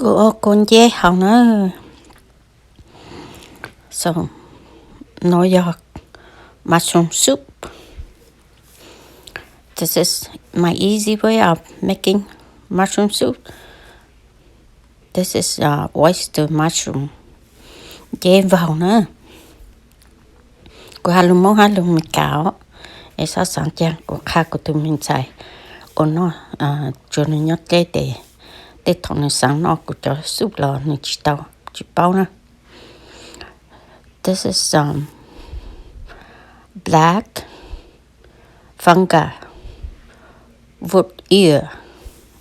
Kuv ua kua nceb haus na. So, no yog mushroom soup. This is my easy way of making mushroom soup. This is uh, oyster mushroom. Nceb vaug na. Kuv has lus Hmoob hab lus Meskas os, es xob xaav caag kuv qha kuv tug me ntxhais ua noj, tsuas nwg nyob dleb tes tej thaum nwg xaav noj kuv cov soup los nwg tsi tau, tsi paub na. This is some black fungi wood ear,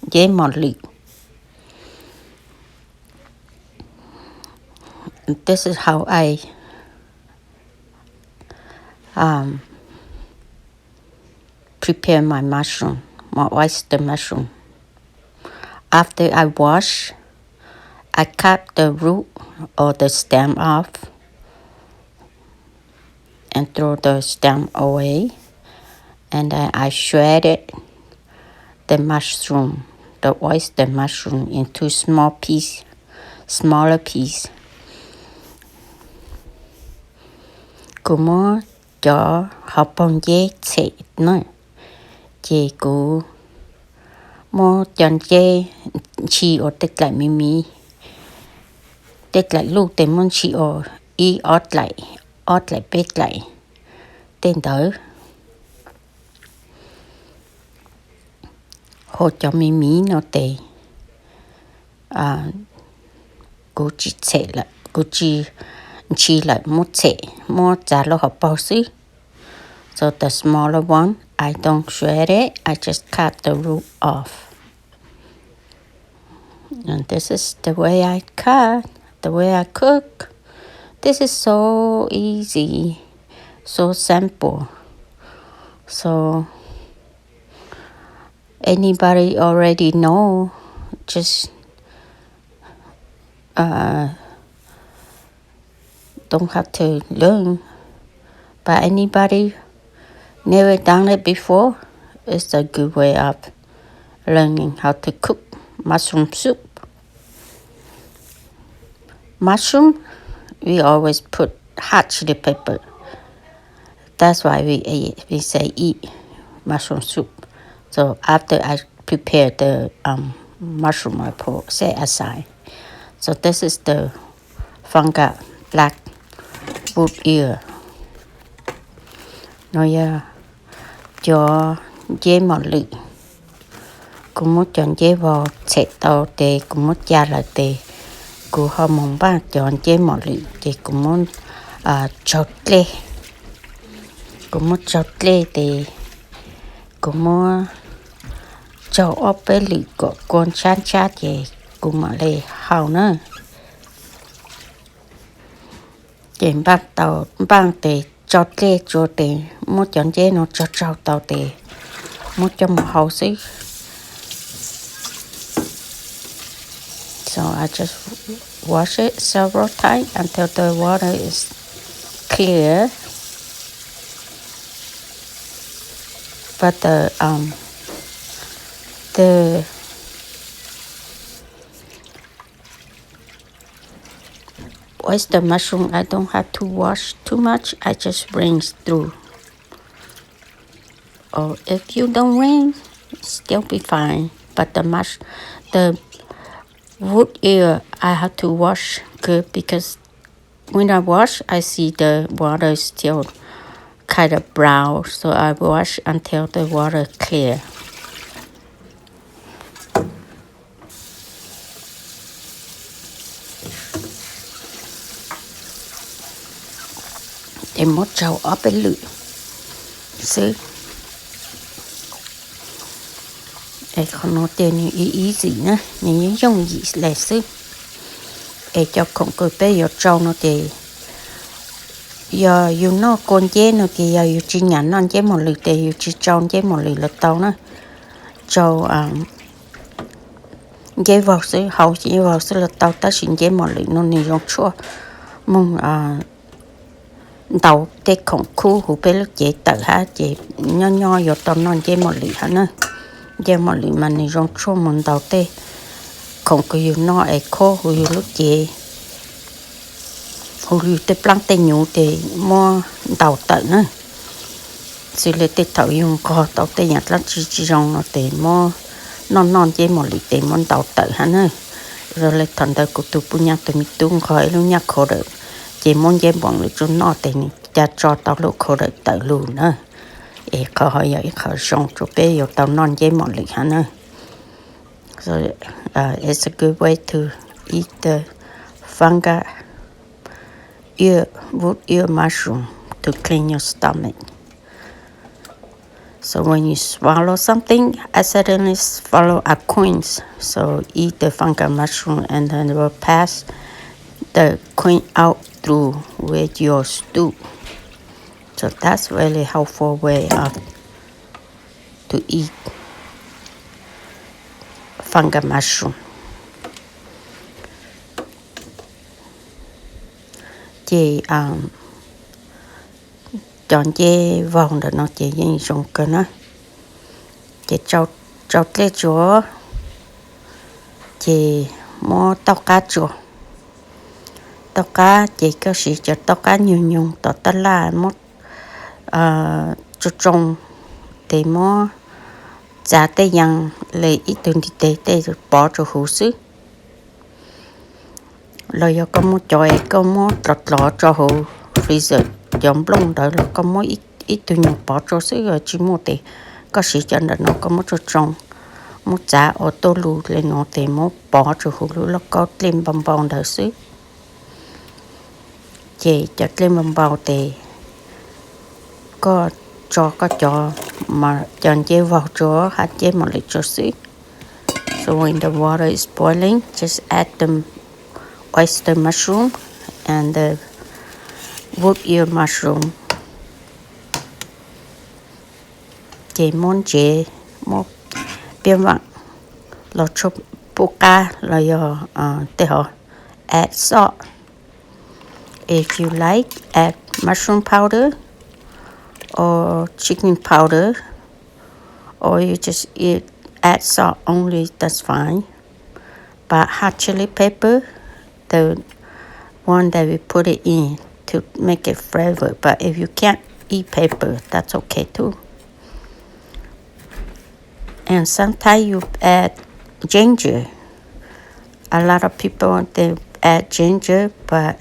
nceb mos lwm. This is how I um, prepare my mushroom, my oyster mushroom. After I wash, I cut the root or the stem off and throw the stem away. And then I shredded the mushroom, the oyster mushroom into small piece, smaller piece. Kuv muab cov hauv paug nceb txhem na, ces kuv muab cov nceb ntshis ua tej dlaim me me, tej dlaim luj tes muab ntshis ua ib ob dlaim, ob dlaim peb dlaim tej ntawd. Hu cov me me no tes kuv tsi txhem lawm, kuv tsi ntshis lawm, muab txhem, muab txav lub hauv paug xwb. So the smaller one, I don't shred it, I just cut the root off. And this is the way I cut, the way I cook. This is so easy, so simple. So anybody already know, just uh, don't have to learn. But anybody never done it before, it's a good way of learning how to cook mushroom soup. Mushroom, we always put hot chili pepper. That's why we eat, we say eat mushroom soup. So after I prepare the um, mushroom, I put set aside. So this is the fungi, black wood ear. No yog cov nceb mos lwm. Kuv muab cov nceb vaug txhem tau tes kuv muab ca lawm tes kuv ho moog npaaj cov nceb mos lwm ces kuv muab tsaug dlej. Kuv muab tsaug dlej tes kuv muab tsaug ob peb lwm kom kua ntshab ntshab ces kuv mam le hau na. Ces npaaj tau, npaaj tes tsaug dlej tsua tes muab cov nceb no tsaug tsaug tau tes muab coj mus hau xwb. So I just wash it several times until the water is clear. But the um the oyster mushroom, I don't have to wash too much. I just rinse through. Or if you don't rinse, still be fine. But the mush, the wood ear, I have to wash good because when I wash, I see the water is still kind of brown. So I wash until the water clear. Ces muab tsaug ob peb lwm xwb. Es qhov no ces nws easy na, nws yooj yim le xwb. Es cov khoom kws peb yuav tsau no ces yog yus noj kua nceb no ces yog yus tsis nyam noj nceb mos lwm ces yus tsis tsau nceb mos lwm los tau na. Tsau nceb vaug xwb, hau nceb vaug xwb los tau, tab sis nceb mos lwm no nws zoo tshuaj moog ntaus tej khoom khub huv peb lub cev tawm hab ces nyob nyob yuav tau noj nceb mos lwm hab na. Nceb mos lwm mas nws zoo tshuaj moog ntaus tej Khoom kws yug noj es khob huv yug lub cev, huv yug tej plaab tej nyuv tes muab ntaus tawm na. Xws le tej thaum yug nqog tau tej yaam dlaab tsi tsi zoo no tes muab noj noj nceb mom lwm tes muab ntaus tawm hab na. Zoo le thaum ntawd kuv tug puj nyaab tug me tub nqog ib lub nyaj khob dawm, ces muab nceb mom lwm tsuj noj tes nwg ca tso tau lub khob dawm tawm lug na. Es qhov hov yog ib qhov zoo rua peb yuav tau noj nceb mom lwm hab na. So, uh, it's a good way to eat the fungi ear, wood ear mushroom to clean your stomach. So when you swallow something, accidentally swallow a quince. So eat the fungi mushroom and then it will pass the quince out through with your stool. So that's really helpful way of to eat fungi mushroom. Ces cov nceb vaug ntawm no ces yeej zoo kawg na. Ces tsau dlej tsuav, ces muab taub qab tsuav. Taub qab ces koj siv cov taub qab nyuag nyoog tom taj laj muab tsoo tsoo, tes muab txav tej yas le ib tug ntiv tes tej pov rua huv xwb. Los yog koj muab cov es koj muab dlov dlov rau hauv freezer, cov nplooj ntawd los koj muab ib tug nyuag pov rua xwb, tsi muaj tes koj siv cov ntawm no koj muab tsoo tsoo, muab txav ua tuj lug le nuav tes muab pov rua huv lub lauj kaub dlej npau npau ntawd xwb. Ces cov dlej npau npau tes koj tso koj cov, cov nceb vaug tsuav hab nceb mom lwm tsuav xwb. So when the water is boiling, just add the oyster mushroom and the wood ear mushroom. Ces muab ntsev, muab piab vaam los tshuaj pub qab los yog tej hov, add salt. If you like, add mushroom powder or chicken powder, or you just eat, add salt only, that's fine. But hot chili pepper, the one that we put it in to make it flavor. But if you can't eat pepper, that's okay too. And sometimes you add ginger. A lot of people, they add ginger, but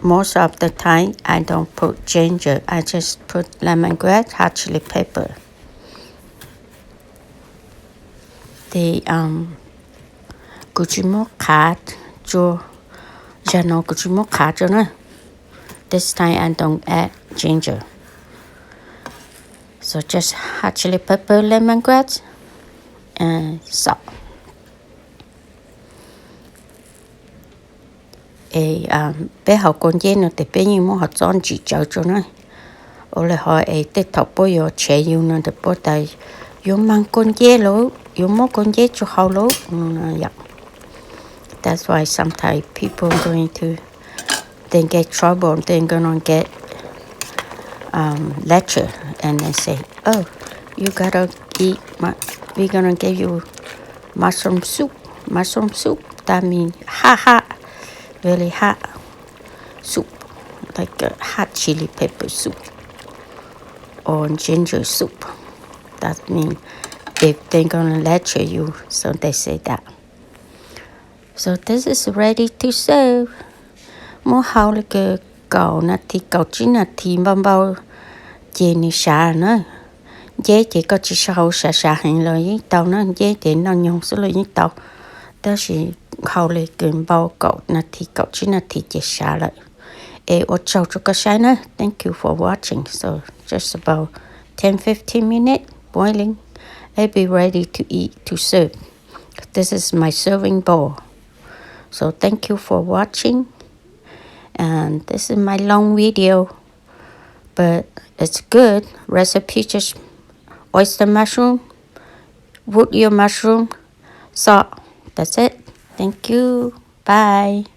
most of the time I don't put ginger. I just put lemongrass, hot chili pepper. Tes kuv tsis muab qhav tsua, zag no kuv tsis muab qhav tsua na. This time I don't add ginger. So just hot chili pepper, lemongrass, and salt. Es peb haus kua nceb no tes peb yeej muab hov txob ntsim tsawv tsua na. Ua le hov es tej thaum puab yuav tshev yug no tes puab tas, yuav maag kua nceb lauj, yuav muab kua nceb tsua haus lauj. That's why sometimes people going to, they get trouble, they're gonna get lecture and they say, oh, you gotta eat, we're gonna give you mushroom soup. Mushroom soup, that means hot, hot, really hot soup, like a hot chili pepper soup or ginger soup. That means if they're gonna lecture you, so they say that. So this is ready to serve. Muab hau le kws kaum nas this, kaum tsib nas this npau npau, ces nws sav na. Nceb ces koj tsis sau sav sav heev los yeej tau na, nceb ces noj nyoog xwb los yeej tau, tab sis hau le kws npau kaum nas this, kaum tsib nas this ces sav lawm. Es ua tsaug rua koj saib na. Thank you for watching. So just about ten fifteen minutes boiling. It'll be ready to eat, to serve. This is my serving bowl. So thank you for watching. And this is my long video, but it's good recipe, just oyster mushroom, wood ear mushroom, salt. That's it. Thank you. Bye.